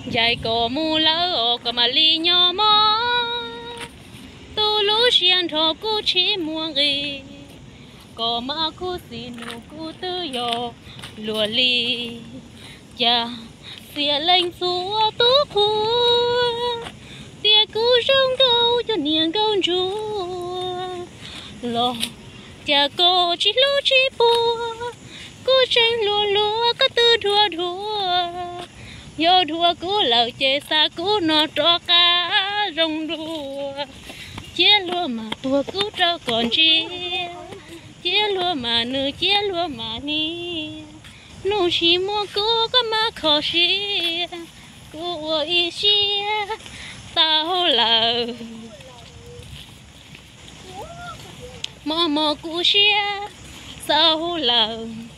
Ncaim koj mus lawm os koj mam li nyob mog, tu lub siab nrho kuv tsis muaj nqis, koj mas khuv xim nug kuv twb yog luag li. Cas xiam lees txhua tus qhua, tias kuv zoo nkauj cov niag nkauj ntsuag los, cas koj tsis hlub tsis puag, kuv tseem hluas hluas koj twb dhuav dhuav. Yog dhuav kuv lawm ces xa kuv no rov qab zoo dua, cia luag mas tuag kuv rau koj ntsia, cia luag mas nws cia luag mas hnia. Hnub tsis muaj kuv koj mas kho siab, kuv ua ib siab tau lawm, mob mob kuv siab tau lawm.